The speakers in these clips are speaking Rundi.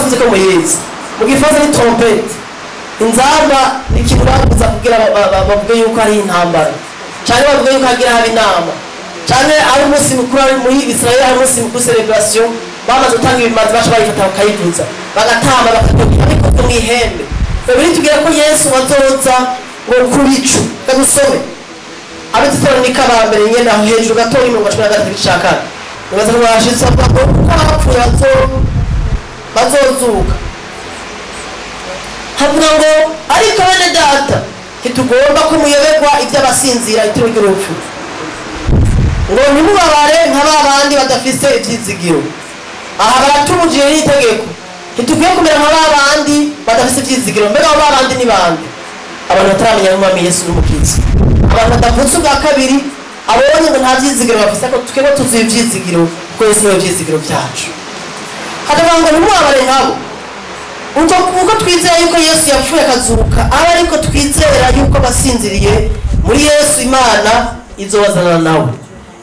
Inzamba sinzi ko muyizi. Mu Gifaransa ni trompette. Inzamba ni ikintu bavuza kugira bavuge yuko ari intambara, cyane bavuge yuko hagira haba inama, cyane ari umunsi mukuru ari muri Israel, ari umunsi mukuru celebration, bamaze gutanga ibimazi baca bayifata bakayivuza, bagatamba, bakatoka bikozwe mu ihembe. Bibiliya itubwira ko Yesu azoza ngo ku bicu. Reka Abitesalonika ba mbere nyene aho hejuru gatoya imirongo 13 igice ca kane. Nibaza ko bashitse avuga ko kuko abapfuye bazozuka. Havuga ngo ariko bene data ntitugomba ko muyoberwa iby'abasinzira itiro ry'urupfu, ngo ntimubabare nka ba bandi badafise ivyizigiro. Aha baratubujije n'itegeko, ntitukwiye kumera nka ba bandi badafise ivyizigiro. Mbega abo ba bandi ni bande? Abantu bataramenya n'Umwami Yesu n'Umukiza, abantu batavutse ubwa kabiri, abonye ngo nta vyizigiro bafise, ko twebwe tuzuye ivyizigiro kuko Yesu niwe vyizigiro vyacu. Hakavuga ngo ntimubabare nkabo, uko twizera yuko Yesu yapfuye akazuka, aba ariko twizera yuko abasinziriye muri Yesu Imana izobazana nawe.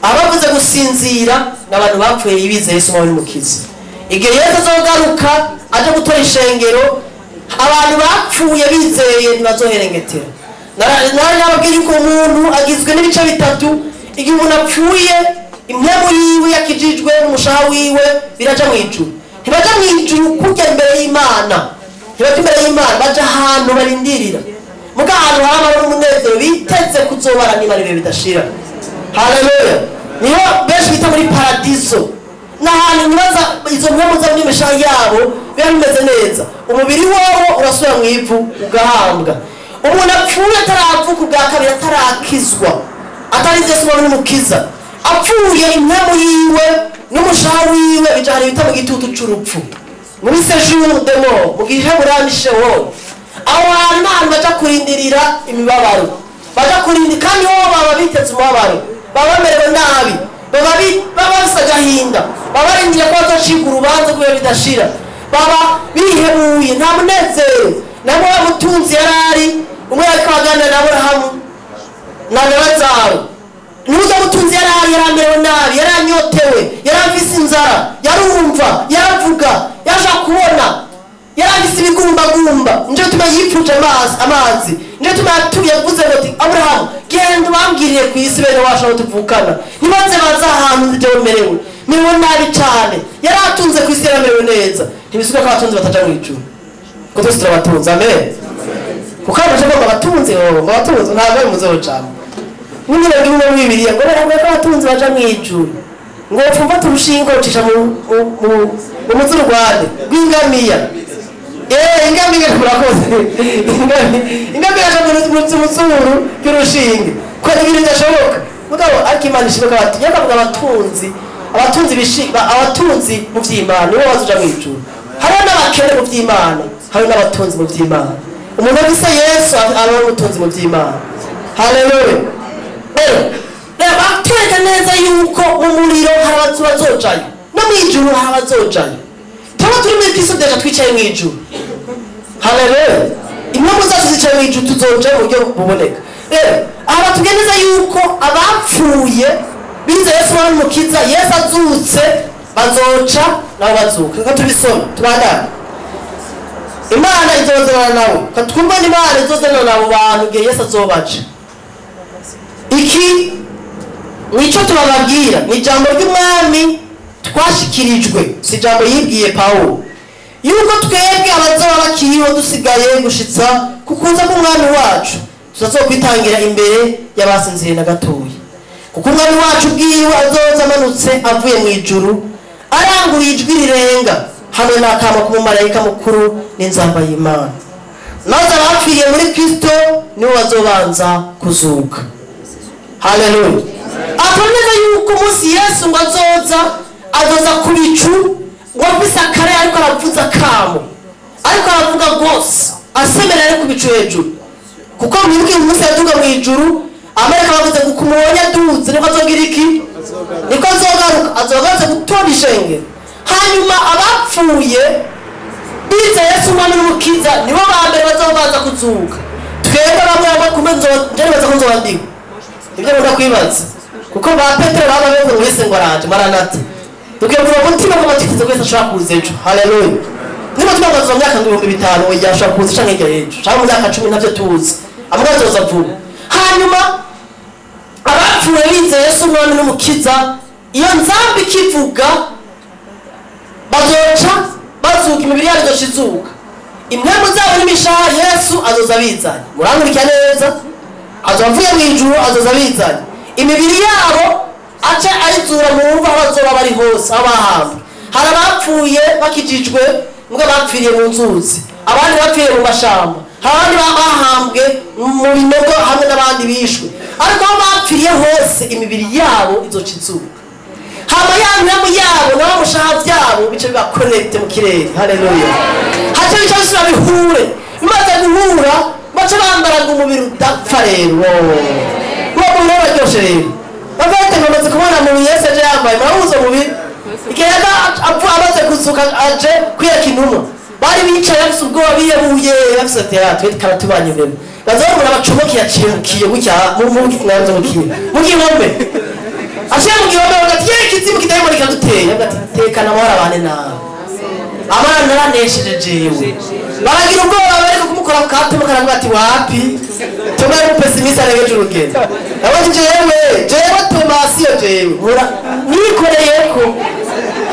Abavuze gusinzira ni abantu bapfuye bizeye Yesu Umwami n'Umukiza. Igihe Yesu azogaruka aje gutora ishengero, abantu bapfuye bizeye ntibazoherengetera. Nari nababwiye yuko umuntu agizwe n'ibice bitatu. Igihe umuntu apfuye, impemu yiwe yakijijwe n'umushaha wiwe biraja mu ijuru. Ntibaja mu ijuru kujya imbere y'Imana, ntibaja imbere y'Imana, baja ahantu barindirira, muga ahantu haba hari umunezero biteze kuzobara niba ari ibihe bidashira. Haleluya! Niho benshi bita muri paradiso, n'ahantu ntibaza izo mpemu zabo n'imishaha yabo biba bimeze neza. Umubiri wowo urasubira mu ivu ugahambwa. Umuntu apfuye ataravuka ubwa kabiri, atarakizwa, atarize Yesu Umwami n'Umukiza, apfuye impemu yiwe n'umushaha wiwe bija ahantu bita mu gitutu c'urupfu, muri séjour de mort, mu giheburayo ni Sheol. Aho hantu ni ahantu baja kurindirira imibabaro, baja kurindira, kandi bo baba biteze umubabaro, baba bamerewe nabi, baba bafise agahinda, baba barindiriye ko bazocibwa urubanza kubera bidashira, baba bihebuye, nta munezero. Nabo wa mutunzi yarari umwe yariko aganira na Aburahamu na Lazaro. Nuza mutunzi yarari yaramerewe nabi, yaranyotewe, yarafise inzara, yarumva, yaravuga, yashaka kubona, yarafise ibigumbagumba. Nico gituma yipfuje amazi. Nico gituma yatuye yavuze ngo ati Aburahamu, genda ubambwirire ku isi bene wacu aho tuvukana, ntibaze baze ahantu nzi jewe merewe, merewe nabi cane. Yaratunze ku isi yaramerewe neza. Ntibisuka ko abatunzi bataja mu ijuru, ko twese turabatunze. Amen. Kuko abaje ngo abatunze, ngo abatunze ntabwo ari muzojamo. Nyine bimwe muri Bibiliya ngo baravuga ko abatunzi baja mu ijuru, ngo bapfumba turushinge rucisha mu muzurwande rw'ingamiya. Ingamiya murakoze. Ingamiya aja mu muzuru ry'urushinge, ko ibintu bidashoboka. Mugabo ariko Imana ishimwe ko yakavuga abatunzi, abatunzi abatunzi mu vy'Imana nibo bazoja mu ijuru. Hariho n'abakene mu vy'Imana, hariho n'abatunzi mu vy'Imana. Umuntu afise Yesu aba umutunzi mu vy'Imana. Haleluya. Rero batwereka neza yuko mu muriro hari abazojayo, no mu ijuru hari abazojayo. Tuba turi muri Kristo deja twicaye mu ijuru. Haleluya. Impamvu zacu zicaye mu ijuru, tuzojayo mu buryo buboneka. Rero aha batubwiye neza yuko abapfuye bizeye Yesu Umwami n'Umukiza, Yesu azutse bazoca nabo bazuka. Reka tubisome tubandane. Imana izozana nabo. Reka twumve n'Imana izozana nabo bantu igihe Yesu azobaca. Iki nico tubababwira, ni ijambo ry'Umwami twashikirijwe, si ijambo yibwiye Pawulo, yuko twebwe abazoba bakiriho dusigaye gushitsa ku kuza k'Umwami wacu tutazokwitangira imbere y'abasinziriye na gatoya. Kuko Umwami wacu ubwiwe azoza amanutse avuye mu ijuru, aranguruye ijwi rirenga hamwe n'akamo k'umumarayika mukuru n'inzamba y'Imana, maze abapfiriye muri Kristo nibo bazobanza kuzuka. Haleluya. Akomeza yuko umunsi Yesu ngo azoza, azoza ku bicu, ngo afise akare ariko aravuza akamo, ariko aravuga rwose, asemerera ari ku bicu hejuru. Kuko mwibuke umunsi yaduga mu ijuru, amarayika bavuze ngo kumubonye aduze niko azogira iki? Niko azogaruka, azogaruka gutora ishengero. Hanyuma abapfuye bizeye Yesu Umwami n'Umukiza nibo ba mbere bazobanza kuzuka. Twebwe bamwe bamwe kumbe nje nibaza ko nzoba ndiho. Ibyo nkunda kwibaza, kuko ba Petero baba bavuze ngo Yesu ngo aranje, maranatha. Dukwiye kugira umutima ko batifuza ko Yesu ashobora kuza ejo. Haleluya. Niba azoza mu myaka 5000, oya ashobora kuza canke hirya y'ejo canke mu myaka 10, ntavyo tuzi, avuga azoza vuba. Hanyuma abapfuye bizeye Yesu umwami n'umukiza, iyo nzamba ikivuga bazoca bazuka, imibiri yabo izoca izuka, impwemu zabo n'imishaha Yesu azoza abizanye. Murankurikira neza, azoba avuye mu ijuru, azoza abizanye imibiri yabo, ace ayizura mu mva aho bazoba bari hose aho bahambwe. Hari abapfuye bakijijwe mbwa bapfiriye mu nzuzi, abandi bapfiriye mu mashamba, hari abandi bahambwe mu binogo hamwe n'abandi bishwe, ariko aho bapfiriye hose imibiri yabo izoca izuka. Hama ya mpwemu yabo nabo mushaha byabo bice biba connect mu kirere. Haleluya! Hace bice bisubira bihure, bimaze guhura bace bambara ngo umubiri udapfa. Rero uwo mubiri uraryoshe. Rero bafite bamaze kubona mu Yesu aje yambaye, murabuze umubiri igihe yaza amaze kuzuka aje kwiyaka intumwa bari bicaye bafise ubwoba, biyebuye, bafise ati: "Ah, twe karatubanye mbere." Baza babona bacomokiye, aciye gutya mu mu gihome, aciye mu gihome, bagati: "Ye kizimu kidayimoni kiraduteye." Bagati: "Tekana, amahoro abane nawe, abana naranesheje jewe." Baragira ubwoba, bariko kumukora ku katuma, karavuga ati: "Wapi, Toma yari umupesimiste arengeje urugero." Abazi jewe Tomasiyo, jewe nkora nikoreyeko,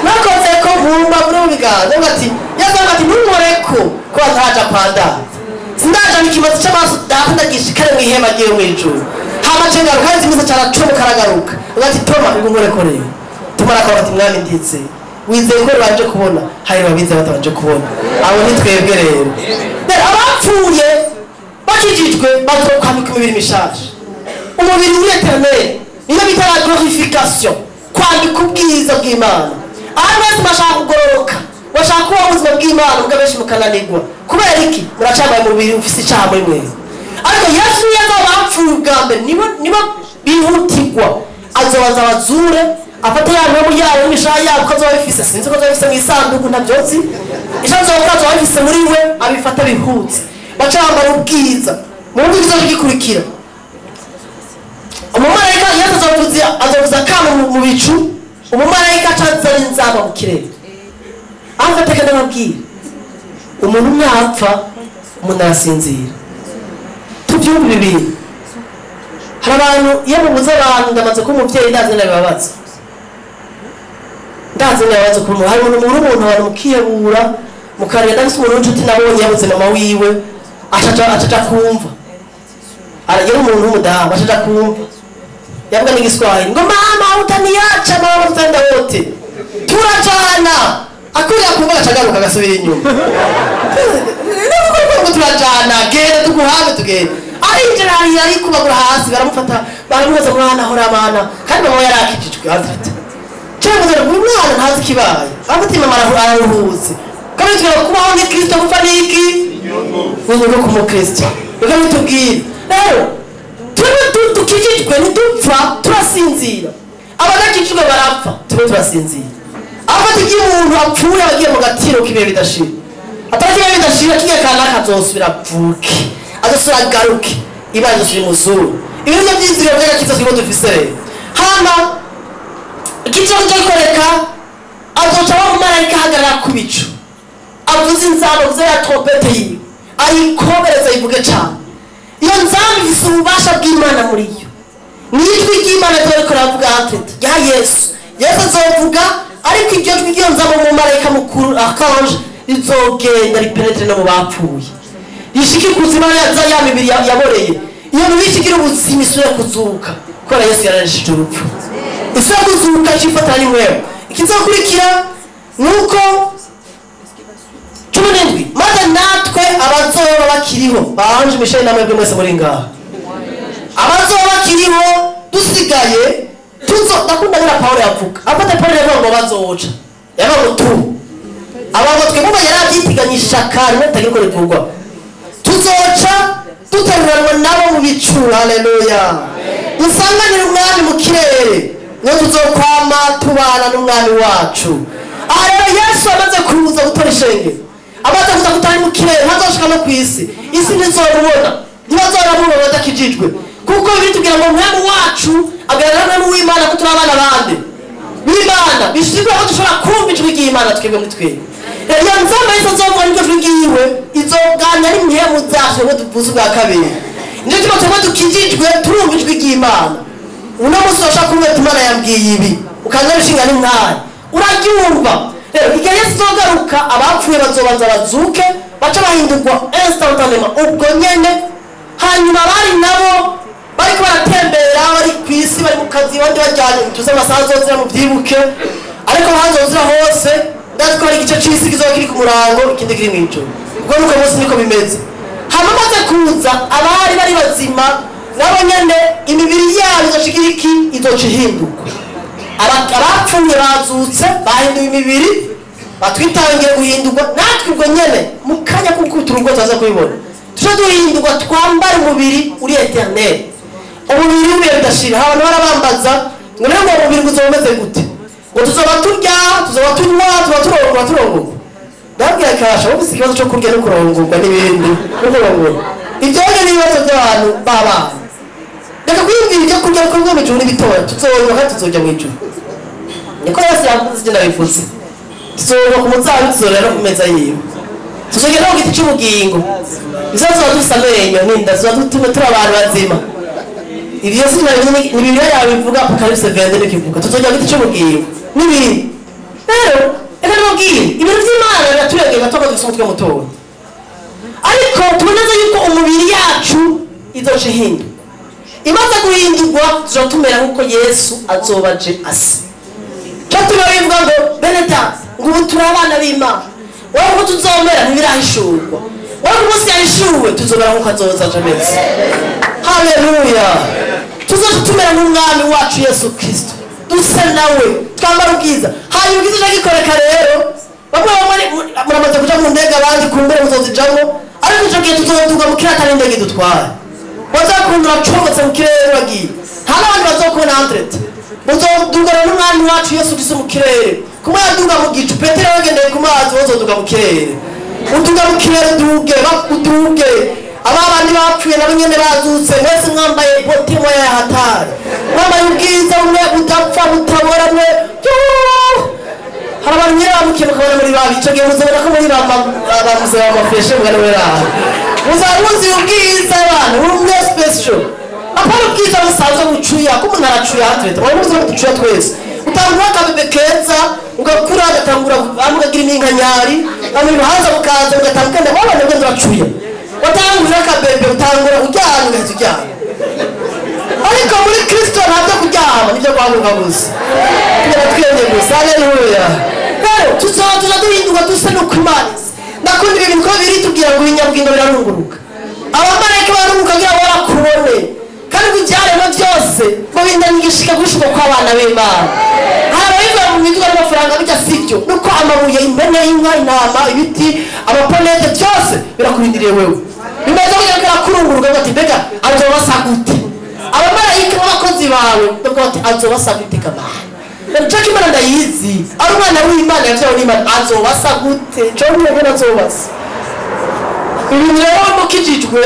nakoze ko nkumva muri mu biganza. Avuga ati, Yesu avuga ati: "Ntunkoreko ko ntaraja kwa Data, sindaja ikimazi c'amaraso Data, ndagishikare mu ihema ryiwe mw'ijuru." Hama ce ngaruka kandi zimeze caracomoka, aragaruka avuga ati: "Toma, ngo nkoreko." Rero Toma arakora ati: "Mwami, ndizeye." Wizeye ko babanje kubona, hari babize batabanje kubona, abo ni twebwe. Rero abapfuye bakijijwe bazokwambika imibiri mishasha, umubiri uri éternel, niyo bita la glorification, kwambika ubwiza bw'Imana. Abantu bose bashaka kugororoka, bashaka kubaho ubuzima bw'Imana, ubwo benshi mukananirwa. Kubera iki? Muracambaye umubiri ufise icaha muri mwese. Ariko Yesu niyo azoba bapfuye ubwa mbere, nibo bihutirwa, azobanza abazure, afate ya mpwemu yabo n'imishaha yabo ko azoba abifise, sinzi ko azoba abifise mu isanduku, ntavyotsi ico azokora, azoba abifise muri we, abifata bihutse, baca bambara ubwiza. Mu buryo kizoca gikurikira, umumarayika Yesu azovuza akamo mu bicu, umumarayika aca azana inzamba mu kirere. Aho mfateka ndababwira, umuntu ntapfa, umuntu arasinzira. Tubyumve ibi bintu. Hari abantu iyo mubuze abantu, ndamaze kuba umuvyeyi, ndazi ndabibabaza, ndazi ndabibabaza ukuntu hari umuntu mubura umuntu, abantu mukiyebura, mukarira. Ndafise umuntu w'inshuti nabonye yabuze mama wiwe, acaja kumva, yari umuntu w'umudamu, acaja kumva yavuga n'igiswahili ngo: "Mama, utaniacha mama, tutaenda wote, turajana." Akurira kumva, agaca agasubira inyuma ngo: "Turajana, genda tuguhabe, tugende." Arinjira arikubagura hasi, baramufata, baramubaza: "Mwana, hora abana?" Kandi mama yarakijijwe. Ati: "Cyangwa ngo uyu mwana ntazi ikibaye." Avuga mama araruhutse. Kandi tugomba kubaho ni Kristo, gupfa ni iki? Ni inyungu ku mukristo. Reka bitubwire rero, tube dukijijwe ntidupfa, turasinzira. Abadakijijwe barapfa, tube turasinzira. Afata igihe umuntu apfuye aba agiye mu gatiro k'ibihe bidashira, atari ibihe bidashira kigiye kanaka, azosubira avuke, azosubira agaruke, Imana izosubira imuzuru. Ibi nivyo vyizigiro vy'agakiza twebwe dufise. Rero hama ikibazo cyo kwereka, azoca aba umumarayika ahagarara ku bicu, avuze inzamba, avuze ya trompete yiwe, ayikomereza, yivuge cane. Iyo nzamba ifise ububasha bw'Imana muri yo, ni ijwi ry'Imana riba riko riravuga entre rya Yesu. Yesu azovuga, ariko iryo jwi ry'iyo nzamba, umumarayika mukuru archange, rizogenda ripenetre no mu bapfuye, rishike ikuzimu ya ya mibiri yaboreye. Iyo mibiri ishigira ubuzima, isubire kuzuka, kubera Yesu yaranesheje urupfu, isubire kuzuka, icifatana n'imwemu. Ikizokurikira ni uko 17: "Maze natwe abazoba bakiriho," banje Michel namwebwe mwese muri ngaha, "abazoba bakiriho dusigaye tuzo." Ndakunda ngena Paulo yavuga, afate Paulo yavuga ngo bazoca, yavuga ngo tu abo twebwe, yarabyitiganyisha kare bitagira uko bivugwa, "tuzoca duteruranwa nabo mu bicu." Haleluya! "Dusanganire umwami mu kirere, niyo tuzokwama tubana n'umwami wacu." Aha rero Yesu amaze kuza gutora ishengero, amaze kuza gutara mu kirere, ntazoshika no ku isi, isi ntizomubona, ntibazonamubona badakijijwe, kuko bitubwira ngo umwami wacu agaragara n'umwami w'Imana, ko turi abana bande? B'Imana. Bisigura ko dushobora kumva ijwi ry'Imana twebwe muri twebwe. Rero iyo nzamba Yesu azovuga niryo jwi ry'Imana. twebwe tuvuze ubwa kabiri. Nicyo gituma twebwe dukijijwe turumva ijwi ry'Imana. Uno munsi urashaka kumva ati Imana yambwiye ibi, ukanabishinga n'intare, uraryumva. Rero igihe Yesu azogaruka, abapfuye bazobanza bazuke, baca bahindurwa instantanément ubwo nyene. Hanyuma abari nabo bariko baratembera, bari ku isi, bari mu kazi, abandi bajyanye, tuzi amasaha azozira mubyibuke, ariko ahazozira hose ndazi ko hari igice c'isi kizoba kiri ku murango, ikindi kiri mw'ijoro. Ubwo nuko munsi niko bimeze. Hama amaze kuza, abari bari bazima nabo nyene imibiri yabo izoca igira iki? Izoca ihindurwa. Abapfuye bazutse bahinduye imibiri, batwitangiye guhindurwa natwe ubwo nyene mu kanya k'ukubita urugo tuza kubibona, tuje duhindurwa twambare umubiri uri éternel, umubiri w'ibihe bidashira. Abantu barabambaza ngo rero ngo umubiri ngo uzoba umeze gute, ngo tuzoba turya, tuzoba tunywa, tuzoba turongora, turongorwa. Ndababwira kasha ufise ikibazo cyo kurya no kurongorwa n'ibindi no kurongora, ibyo ni ibibazo by'abantu b'abana. Reka kwiyumvira ibyo kurya no kunywa mu ijuru n'ibitoya, tuzonywa kandi tuzojya mu ijuru. Niko Yesu yavuze, ibyo ndabivuze. Tuzonywa ku muzabibu, tuzorera no ku meza yiwe, tuzogera no ku giti cy'ubugingo. Bizo tuba dufise amenyo n'inda, tuba turi abantu bazima. Ibyo si ni Bibiliya yawe ivuga, Apocalypse 22 nikivuga, tuzojya ku giti cy'ubugingo n'ibindi. Rero reka ndababwire, ibintu by'Imana biraturengera tuba dufise umutwe mutoya, ariko tuboneze yuko umubiri yacu izoca ihindurwa. Imaze guhindurwa tuzoba tumera nk'uko Yesu azoba aje asa. Cyo tuba bivuga ngo bene data, ngo ubu turi abana b'Imana, wowe uko tuzomera ntibirahishurwa, wowe umunsi yahishuwe tuzomera nk'uko azoza aje ameze. Haleluya! Tuzoca tumera nk'umwami wacu Yesu Kristo, duse nawe, twambara ubwiza. Hanyuma ubwiza gikoreka. Rero bamwe bamwe muramaze kuja mu ndege, abandi kumbere muzozijamwo, ariko ico gihe tuzoduga mu kirere atari indege idutwara. Bazakunda uracomotse mu kirere uragiye, nta n'abandi bazokubona. Entre-temps muzodugana n'umwami wacu Yesu Kristo mu kirere. Kumwe yaduga mu gicu, Petero yagendeye ku mazi, wozoduga mu kirere, uduga mu kirere, uduge uduge. Aba bandi bapfuye nabo nyene bazutse, mwese mwambaye beauté moya ya hatari, mwambaye ubwiza bumwe budapfa butabora mwe. Hari abantu nyine bamukiye mukabona muri babi, ico gihe muzobona ko muri bamuze bamafeshe mugane weraha, muzaba muzi ubwiza abantu bumwe special, apana ubwiza busanzwe bucuya ko umuntu aracuya. Hatureta wari muzi ko ducuya twese. Utangura akabebe keza, ugakura ugatangura ukagira iminkanyari, hama ibihaza bukaza, ugatanga ugenda wabona ugenda uracuya. Watangura akabebe, utangura uryamye, ugahita uryama, ariko muri Kristo ntabyo kuryama, nibyo guhaguruka gusa, tugenda twemye gusa. Haleluya! Rero tuzoba tuza duhinduka dusa n'uko Imana isa. Ndakunda ibi bintu ko biri tubwira ngo ibinyabugingo birarunguruka, abamarayika barunguruka kugira ngo barakubone, kandi ngo ibyaremwe byose ngo bindanye igishika gushika kw'abana b'Imana. Hari ababivuga mu miduga n'amafaranga, bijya sibyo, nuko amabuye, impene, inka, intama, ibiti, amaplanètes, byose birakurindiriye wewe, bimaze kugira ngo birakurunguruka ngo ati mbega azoba asa gute? Abamarayika b'abakozi bawe bavuga bati azoba asa gute kamana? Nshaka Imana ndayizi, ari umwana w'Imana yavyawe n'Imana, azoba asa gute? Nshobora kumenya azoba asa. Ibintu rero mukijijwe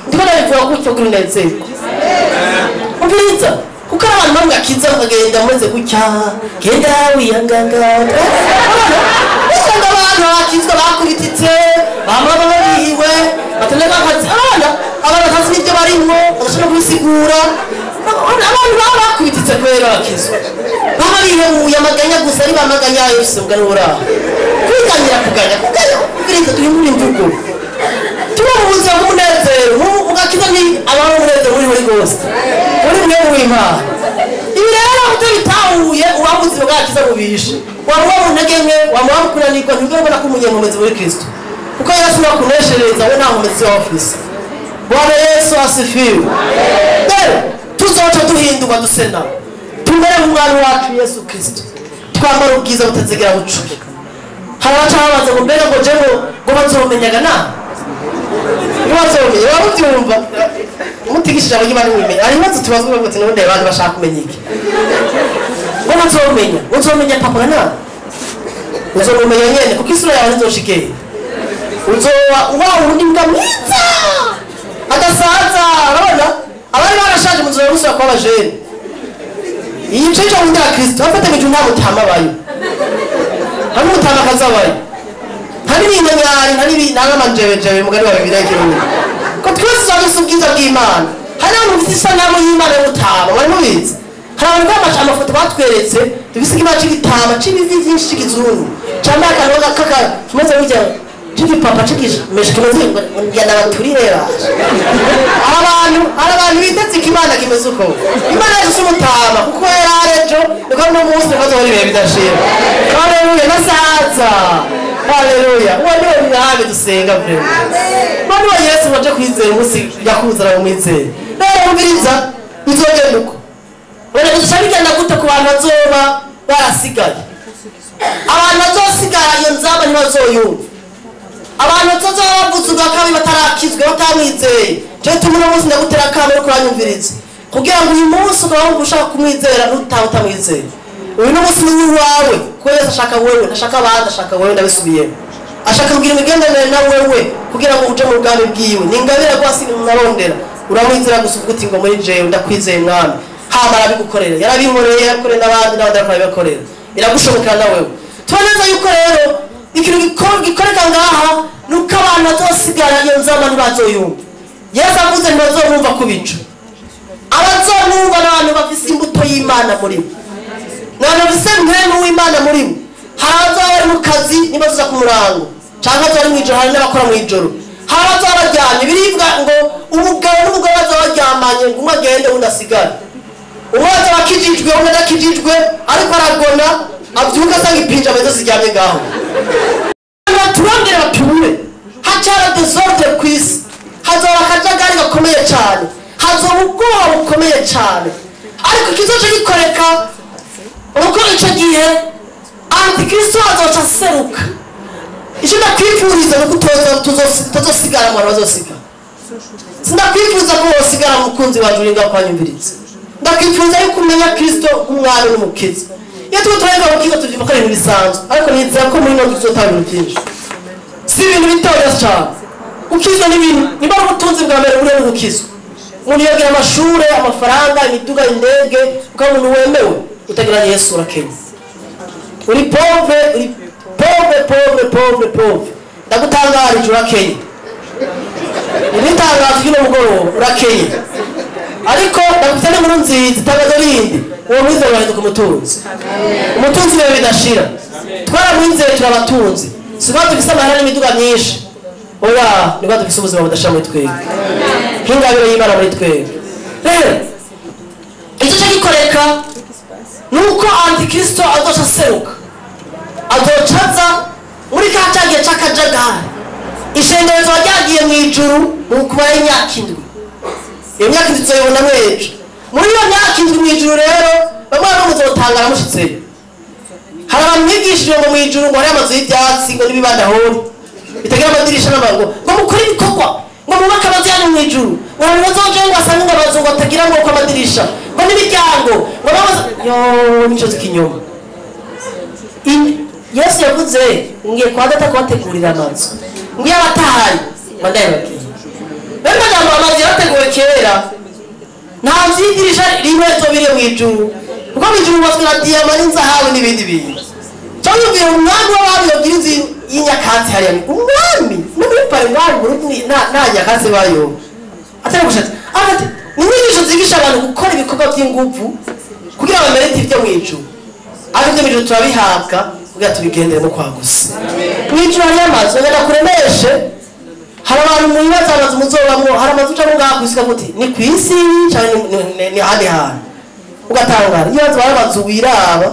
ndiko ndabivuga gutyo kuri unezerwa, umviriza, kuko ari abantu bamwe akiza bakagenda mumeze gutya, genda wiyanganga. Usanga abantu bakizwa bakubititse, bamwe baba batanega akazi, abana abantu batazi n'ibyo barimwo, badashobora kubisigura. Abantu baba bakubititse kubera bakizwa, baba bihemuye amaganya gusa, ari bamaganya yose mugani uraho kwiganyira kuganya kuganya. Umviriza, duhindure imvugo, tuba mu buzima bw'umunezero. Ugakiza ni abantu umunezero muri muri rwose muri mwe w'Imana. Ibi rero utabitahuye uba ubuzima bwakiza bubishe, waba uba mu ntege nke, waba uba kunanirwa, ntibwo ko umunyenkomezi muri Kristo, kuko Yesu nakuneshereza we nta nkomezi wa ofisi. Bwana Yesu asifiwe! Rero tuzoca duhindurwa duse nawe, tumere nk'umwami wacu Yesu Kristo, twambara ubwiza butazigera bucuya. Hari abaca babaza ngo mbega ngo jewe ngo bazomenyaga nawe, ngo bazomenya? Waba ubyumva mutigishije abanyimana n'ubimenya. Hari ibibazo tubazwa ngo ati nubundi abantu bashaka kumenya iki, ngo bazomenya, uzomenya papa nawe? Uzomenya nyene, kuko isura yawe ntizoshikeye, uzoba wa wundi mbwa mwiza adasaza. Urabona abari barashaje muzoba musubira kuba abajene. Iyi cyo cyo wundi ya Kristo afite mu nta mutama abayo, nta n'umutama akazabayo, nta n'ibinyanyari, nta n'amanjebejebe mugani wa Bibiliya y'ikirundi ko twese. dufise ubwiza bw'Imana. Hari abantu bafise isanamu y'Imana y'ubutama, wari mubizi? Hari abantu bamaze amafoto batweretse dufise ikimana c'igitama c'ibivi vyinshi c'ikizungu cambaye akantu kaka kimeze gutya c'igipapa c'ikimeshe kimeze ngira n'abaturire baje. Abantu hari abantu biteze ikimana kimeze uko. Imana yacu si umutama kuko yari ejo niko n'umunsi niko azobona ibihe bidashira. Haleluya, nasaza. Haleluya. Uwo niwe mwami dusenga vraiment. Uwo niwe Yesu waje kwizera umunsi yakuzana mu mwizere. Rero umviriza bizogenda uko. Wenda bizoca bigenda gute ku bantu bazoba barasigaye? Abantu bazosigara iyo nzamba ntibazoyumva. Abantu bazoba bavuze ubwa kabiri batarakizwe batamwizeye. Jewe tuma uno munsi ndagutera akamo uriko uranyumviriza kugira ngo uyu munsi ukaba wumva ushaka kumwizera ntutahe utamwizeye. Uyu ni umunsi ni uwawe kuko Yesu ashaka wewe, ntashaka abandi, ashaka wewe. Ndabisubiyemo, ashaka kugira imigenderanire na wewe kugira ngo uje mu bwami bwiwe. Ni ingabire rwose narondera. Uramwizera gusa uvuga uti ngo muri jewe ndakwizeye mwami. Hama arabigukorera, yarabinkoreye, yarakoreye n'abandi, n'abandi arabibakorera, biragushobokera na wewe. Tubona yuko rero ikintu gikoreka ngaha nuko abantu bazosigara iyo nzamba ntibazoyumva. Yesu avuze ntibazomwumva ku bicu. Abazomwumva n'abantu bafise imbuto y'Imana muri bo, n'abantu bafise mpwemu w'Imana muri bo. Hari abazoba bari mu kazi nibazoza ku murango, canke abazoba bari mw'ijoro, hari n'abakora mw'ijoro. Hari abazoba baryamye, birivuga ngo umugabo n'umugore bazoba baryamanye ngo umwe agende uwundi asigare. Umwe azoba akijijwe uwundi adakijijwe, ariko aragona avyuka asanga ipinjama zose ziryamye ngaho. Baturondere bature, hacara désordre kw'isi, hazoba akajagari gakomeye cane, hazoba ubwoba bukomeye cane. Ariko ikizoca gikoreka uko ico gihe Antikristo azoca aseruka. Ico ndakwifuriza nuko utazosigara mu bantu bazosigara. Sindakwifuriza ko wosigara mukunzi wanje uri ngaho kwanyumviriza. Ndakwifuriza yuko umenya Kristo nk'umwami n'umukiza. Iyo turiko turarenga mu kigo tuvyumva ko ari ibintu bisanzwe, ariko nizera ko muri ino nzu tuzotanga ibintu vyinshi. Si ibintu bitoya cane. Gukizwa ni ibintu, nimba ari ubutunzi bwa mbere buriho ni gukizwa. Umuntu yogira amashure, amafaranga, imiduga, indege, ukaba umuntu wemewe, utagira Yesu urakenya. Uri pauvre, uri pauvre, pauvre, pauvre, pauvre. Ndagutangarije urakenye. Iri tangazo ry'uno mugoroba urakenye. Ariko ndagufite n'inkuru nziza, itangazo rindi, uwo mwizera urahinduka umutunzi. Umutunzi biba bidashira. Twaramwizeye turabatunzi. Si ukuvuga dufise amahera n'imiduga myinshi. Oya, nibwo dufise ubuzima budashira muri twebwe. Nk'ingabire y'Imana muri twebwe. Rero, icyo cyo gikoreka nuko Antikristo azoca aseruka. Azoca aza muri ka cyagihe c'akajagari. Ishengero rizoba ryagiye mw'ijuru mu kumara imyaka 7. Iyo myaka 7 tuzoyibona mw'ejo. Muri iyo myaka 7 mw'ijuru rero, bamwe bamwe muzotangara mushitseyo. Hari abantu bigishijwe ngo mw'ijuru ngo hari amazu y'ivyatsi ngo n'ibibandahori bitagira amadirisha n'amango, ngo mukore ibikorwa, ngo mubake amazu yanyu mw'ijuru, ngo abantu bazoje ngo basange ngo amazu ngo atagira ngo amadirisha, ngo n'imiryango, ngo babaza yo nico z'ikinyoma. Yesu yavuze ngiye kwa data kubategurira amazu, ngiye abatahari ngo ndayababwiye. Rero amajambo amazu yarateguwe kera, nta nzu y'idirisha rimwe zobiriye mw'ijuru, kuko mw'ijuru hubatswe na diyama n'inzahabu n'ibindi bintu. Cyangwa ubwira umwami w'abami yogira inzu y'inyakatsi hariya, umwami no muri pare mwami Burundi nta nyakatsi bayo. Atari gushatse. Ati ni inyigisho zigisha abantu gukora ibikorwa by'inguvu kugira bamerete ibyo mw'ijuru. Ariko ibyo mw'ijuru turabihabwa kugira tubigenderemo kwagusa. Mw'ijuru hariyo amazu, ngenda kuremeshe. Hari abantu mwibaza amazu muzobamwo, hari amazu ucamo ngaha kw'isi ukavuga uti ni kw'isi canke ni ahandi hantu. Ugatangara. Iyo hari amazu wiraba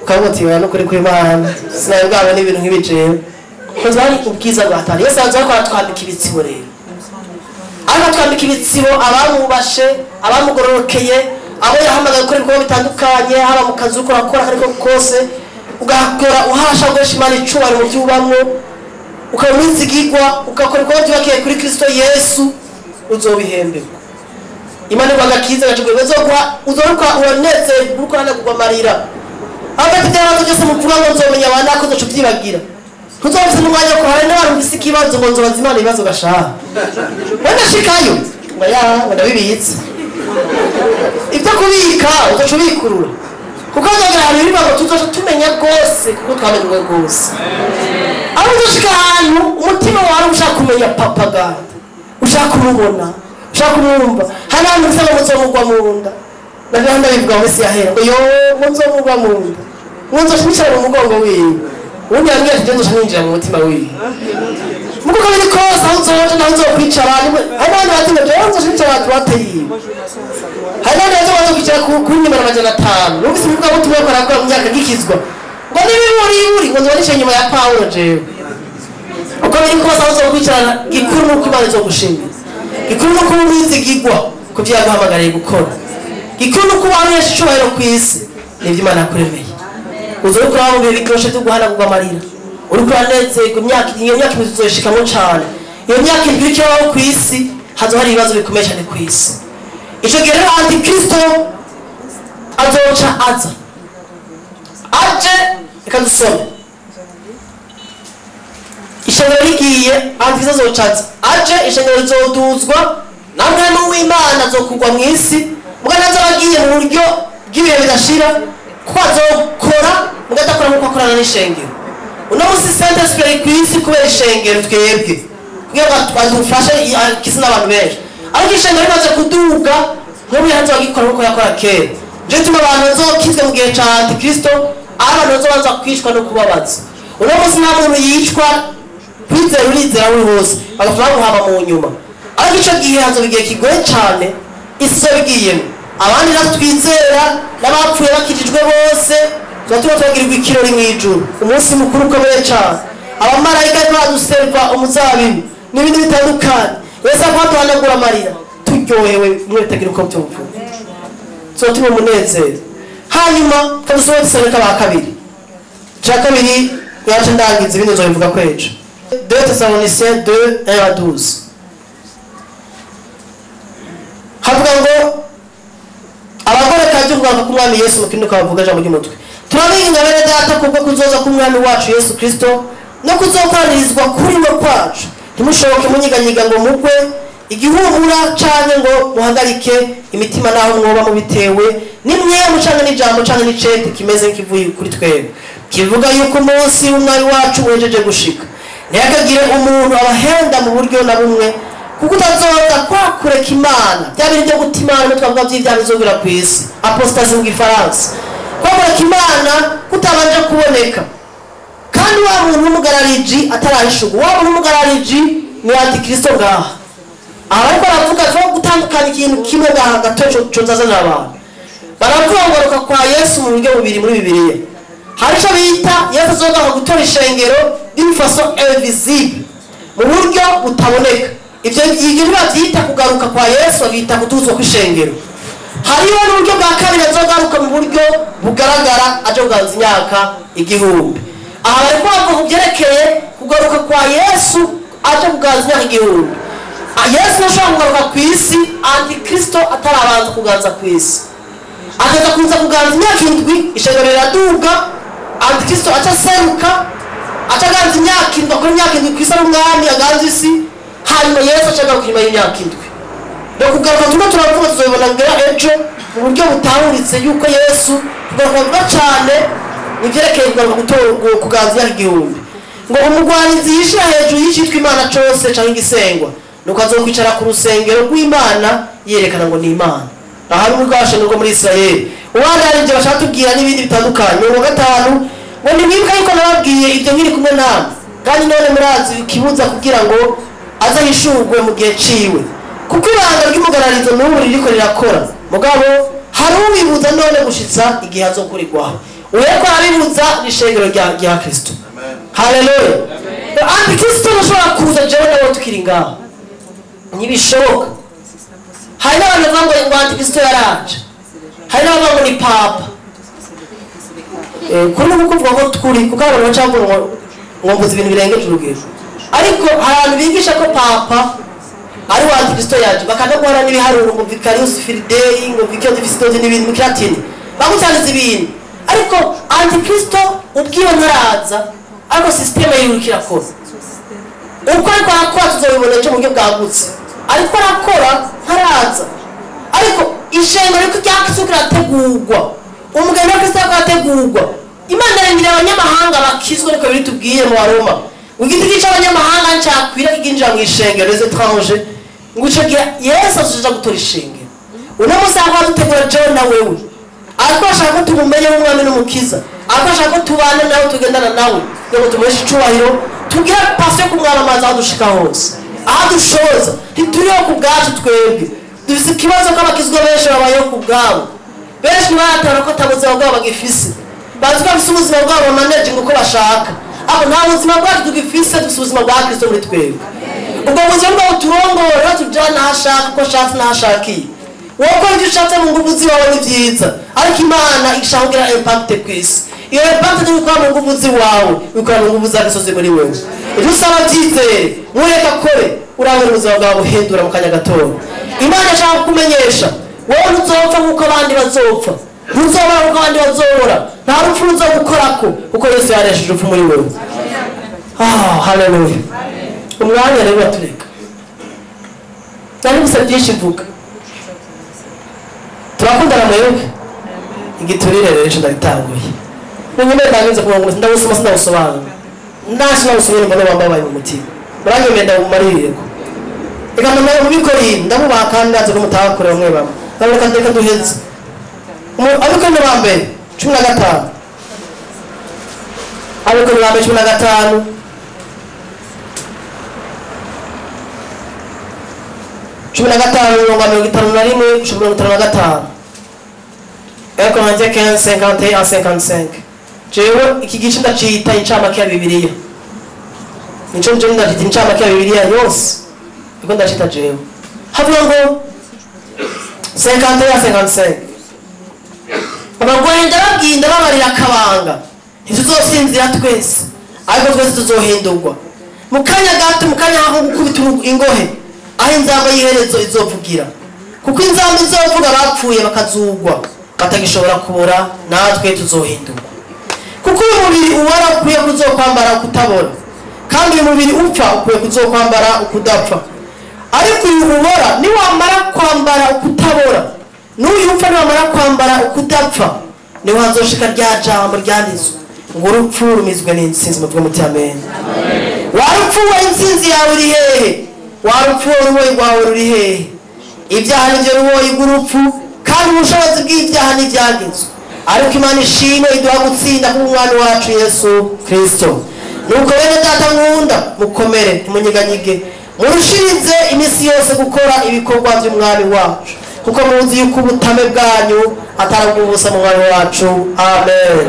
ukavuga uti oya nukuri kw'Imana sinari bwabone n'ibintu nk'ibi jewe. Kuko hari ubwiza bwa Hatari. Yesu araza ko aratwambika ibitsibo rero. Ariko atwambika ibitsibo abamwubashe, abamugororokeye, abo yahamagaye gukora ibikorwa bitandukanye, haba mu kazi ukora akora ariko kose, ugakora uhasha guhesha Imana icubahiro mu byo ubamwo, ukaba umwizigirwa, ugakora ibikorwa byubakiye kuri Kristo Yesu, uzobihemberwa. Imana iguha agakiza gacuguye, uzoguha, uzoruka uranezerwa, uriko uranagurwa amarira. Hagati by'abantu byose muvuga ngo nzomenya abantu ariko uzoca uvyibagira. Ntuzobise n'umwanya wo kuhara n'abantu bafise ikibazo ngo nzobaza Imana ibibazo gashaha. Wenda shikayo, ngo ya, ngo ndabibitse. Ibyo kubika, uzoca ubikurura. Kuko nzogera ahantu biri ngo tuzoca tumenya rwose, kuko twamenywe rwose. Aho uzoshika ahantu, umutima wawe ushaka kumenya propaganda. Ushaka Ushaka kumubona, ushaka kumwumva. Hari abantu usanga muzomugwa mu nda. Nabyo ndabivuga mu minsi yahera ngo yo muzomugwa mu nda, nzoca nicara mu mugongo wiwe. Ubundi yambwiye ati nzoca ninjira mu mutima wiwe. Muko biri kose, aho uzoja naho uzokwicara. Hari n'abandi bazi ngo jewe nzoca nicara à droite yiwe. Hari n'abandi bazi kwicara kuri nimero 500. Numvise umuvugabutumwa ariko arakora mu myaka gikizwa ngo n'imiburiburi ngo nzoba nicaye inyuma ya Pawulo jewe. Uko biri kose, aho uzokwicarana, gikuru nuko Imana izogushimira. Gikuru nuko uba wizigirwa ku byo yaguhamagariye gukora. Gikuru nuko uba wihesha icubahiro ku isi nibyo Imana yakuremeye. Uza uriko uraba mu bihe biryoshe byo guhanagurwa amarira, uriko uranezerwa. Imyaka, iyo myaka 7 uzoyishikamo cane. Iyo myaka 7 iriko irabaho ku isi, hazoba hari ibibazo bikomeye cyane ku isi. Ico gihe rero Antikristo azoca aza. Aje, reka dusome. Ishengero rigiye, Antikristo azoca aza. Aje, ishengero rizoduzwa na Mpwemu w'Imana, azokugwa mu isi. Muga nazo agiye mu buryo bw'ibihe bidashira, kuko azokora muga adakora nk'uko akorana n'ishengero. Uno musi Saint-Esprit ari ku isi kubera ishengero twebwe, kugira ngo adufashe, akize n'abantu benshi. Ariko ishengero rimaze kuduga, nk'ubu yahanze agikora nk'uko yakora kera. Nico gituma abantu bazokizwa mu gihe ca Antikristo aho abantu bazobanza kwicwa no kubabaza. Uno munsi nta muntu yicwa kwizera, urizera uri hose bagapfa bamuhama mu nyuma. Ariko ico gihe hazoba igihe kigoye cane isi izoba igiyemo. Abandi natwe twizera n'abapfuye bakijijwe bose tuba turiko turagirirwa ikirori mw'ijuru, umunsi mukuru ukomeye cane. Abamarayika bariko baduserva umuzabibu n'ibindi bitandukanye. Yesu akaduhanagura amarira, turyohewe bimwe bitagira uko byumva, tuba turi mu munezero. Hanyuma kadusome Tesalonike ba kabiri cya kabiri, yacu ndangiza, ibindi nzobivuga kwejo. 2 Thessaloniciens 2 1 à 12 havuga ngo abagore kajya kugaruka k'Umwami Yesu. Mu kindi kabavuga ijambo ry'umutwe: "Turabinginga bene data, kubwo kuzoza k'Umwami wacu Yesu Kristo no kuzokoranirizwa kuri we kwacu, ntimushoboke munyiganyiga ngo mugwe igihumura canke ngo muhagarike imitima, naho mwoba mubitewe n'impwemu canke n'ijambo canke n'icete kimeze nk'ikivuye kuri twebwe, kivuga yuko umunsi w'Umwami wacu wejeje gushika. Ntihakagire umuntu abahenda mu buryo na bumwe, kuko utazoza kwa kureka Imana." Bya bintu byo guta Imana twavuga by'ibyaha bizogera ku isi, apostasie mu Gifaransa, kwa kureka Imana kutabanje kuboneka, kandi wa muntu w'umugarariji atarahishurwa. Wa muntu w'umugarariji ni Antikristo. Ngaha aha bariko baravuga ko gutandukanya ikintu kimwe ngaha gato co nzazanira abantu. Baravuga ngo garuka kwa Yesu mu buryo bubiri muri Bibiliya. Hari ico bita Yesu azogaruka gutora ishengero d'une façon invisible, mu buryo butaboneka. Ivyo ntibavyita kugaruka kwa Yesu, bavyita kuduzwa kw'ishengero. Hariho n'uburyo bwa kabiri, azogaruka mu buryo bugaragara, aje kuganza imyaka 1000. Aha bariko bavuga ku byerekeye kugaruka kwa Yesu aje kuganza imyaka 1000. Yesu ntashobora kugaruka ku isi Antikristo atarabanza kuganza ku isi. Akaza kuza kuganza imyaka 7, ishengero riraduga, Antikristo aca aseruka, aca aganza imyaka 7, akora imyaka 7 ku isi ari umwami, aganza isi. Hanyuma Yesu aca agaruka inyuma y'imyaka 7. No kugaruka turimo turavuga, tuzobibona ngera ejo mu buryo butahuritse, yuko Yesu kugaruka vuba cane nivyerekeye kugaruka kuganza imyaka 1000. Ngo umugwanizi yishira hejuru y'icitwa Imana cose canke igisengwa, nuko azokwicara ku rusengero rw'Imana yerekana ngo ni Imana. Aha ni rwashe rwo muri Israeli. Uwandarije bashaka tubwira n'ibindi bitandukanye. 50 ngo: "Nimwibuka yuko nababwiye ibyo nkiri kumwe namwe, kandi none murazi ikibuza, kugira ngo aze yishurwe mu gihe ciwe. Kuko ibanga ry'umugararizo n'ubu ririko rirakora, mugabo hari ubibuza none gushitsa igihe azokurirwaho." Uweko arabibuza ni ishengero rya Kristo. Haleluya! Antikristo ntashobora kuza jewe nawe tukiri ngaho, ntibishoboka. Hari n'abantu bavuga ngo Antikristo yaraje, hari n'abavuga ngo ni papa. Kuri ubu kuvuga ko turi kuko abantu baca bavuga ngo mvuze ibintu birengeje urugero, ariko hari abantu bigisha ko papa ari wa Antikristo yaje, bakanaguhara n'ibiharuro ngo vicarius fidei, ngo vicarius fisitozi n'ibintu mu Kilatini, bagutangiza ibintu. Ariko Antikristo ubwiwe ntaraza, ariko système yiwe iriko irakora. Uko ariko arakora tuzobibona ejo mu buryo bwagutse. Ariko arakora, ntaraza, ariko ishengero riko rya Kristo rirategurwa, umugeni wa Kristo ariko arategurwa. Imana irindiriye abanyamahanga bakizwa, niko biri tubwiye mu Baroma. Igiti c'abanyamahanga ncakwira kikinjira mu ishengero, les étrangers. Ngo ico gihe Yesu azoja gutora ishengero. Uno munsi aho adutegura jewe na wewe, ariko ashaka ko tumumenye nk'umwami n'umukiza, ariko ashaka ko tubana nawe, tugendana nawe, kugira ngo tumuheshe icubahiro, tugire passion yo kumwamamaza aho dushika hose, aho dushoboza. Ntituriho ku bwacu twebwe. Dufise ikibazo ko abakizwa benshi babayeho ku bwabo. Benshi ntibaratahura ko ata buzima bwabo bagifise, bazi ko bafise ubuzima bwabo bamanaginga uko bashaka. Aho nta buzima bwacu tugifise, dufise ubuzima bwa Kristo muri twebwe. Ubwo buzima bwawe turongora, tujana aho ashaka, uko ashatse n'aho ashakiye. Wowe ukora ibyo ushatse mu nguvu ziwawe ni byiza, ariko Imana ishaka kugira impact ku isi. Iyo impact ntibikora mu nguvu ziwawe, bikora mu nguvu za Kristo ziri muri wewe. Ibyo usaba byizere, mureke akore, urabona ubuzima bwawe buhindura mu kanya gatoya. Imana ishaka kukumenyesha, wowe ntuzopfa nk'uko abandi bazopfa, ntuzobora nk'uko abandi bazobora, nta rupfu ruzogukorako, kuko Yesu yaresheje urupfu muri wewe. Haleluya. Umwanya rero uratureka, nari gusa byinshi mvuga. Turakundana mwebwe, igiturire rero ejo ndagitanguye. Ninyuma ndangiza kuvuga ngo ndawusoma sinawusobanura, ntashi nawusomye mbona wambabaye mu mutima, muranyemeye ndawumarireko. Reka mbona mubikore, ndabubaha kandi ndazi ko mutakore bamwe bamwe. Reka reka duheze. Abikorintho ba mbere 15. Abikorintho ba mbere 15. 15 mirongo 51 55. 1 Corinthiens 15, 51 à 55. Jewe iki gice ndacita incamake ya Bibiliya. Nico nje ndacita incamake ya Bibiliya yose. Niko ndacita jewe. Havuga ngo 51 à 55. Abagore ndababwiye ndababarira akabanga. Ntituzosinzira twese, ariko twese tuzohindurwa. Mu kanya gato, mu kanya aho gukubita ingohe, aho inzamba y'iherezo izovugira. Kuko inzamba izovuga bapfuye bakazugwa, batagishobora kubora, natwe tuzohindurwa. Kuko uyu mubiri ubora ukwiye kuzokwambara ukutabora, kandi uyu mubiri upfa ukwiye kuzokwambara ukudapfa. Ariko uyu ubora niwamara kwambara ukutabora, n'uyu upfa niwamara kwambara ukudapfa, niho hazoshika rya jambo ryanditswe ngo urupfu rumizwe n'intsinzi. Muvuge muti amen. Warupfu we, intsinzi yawe iri hehe? Warupfu we, uruboyi rwawe ruri hehe? Ibyaha nivyo ruboyi rw'urupfu, kandi ubushobozi bw'ibyaha n'ibyagezwe. Ariko Imana ishimwe iduha gutsinda k'umwami wacu Yesu Kristo. Nuko bene data nkunda, mukomere, ntimunyeganyege, murushirize iminsi yose gukora ibikorwa by'umwami wacu, kuko muzi yuko ubutame bwanyu atari ubw'ubusa mu mwami wacu. Amen.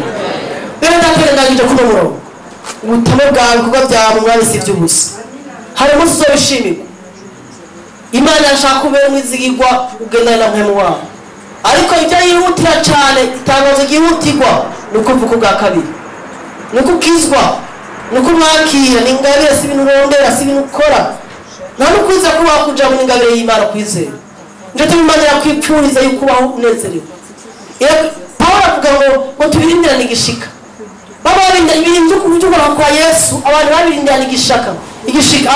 Bene data, ndangije kuno murongo. Ubutame bwawe, ibikorwa byawe mu mwami si iby'ubusa. Hari umunsi uzobishimirwa. Imana yashaka kubera umwizigirwa ugendana na mpwemu wawe. Ariko ibyo yihutira cyane, itangazo ryihutirwa ni uko uvuka ubwa kabiri, ni uko ukizwa, ni uko umwakira. Ni ingabire, si ibintu urondera, si ibintu ukora. Nta n'ukwiza ko wakuja mu ingabire y'Imana kwizera. Nico gituma Imana irakwipfuriza yuko ubaho unezerewe. Pawulo avuga ngo tubirindirane igishika. Baba barinda ibintu by'uguhoraho kwa Yesu, abantu babirindirana igishaka. Igishika.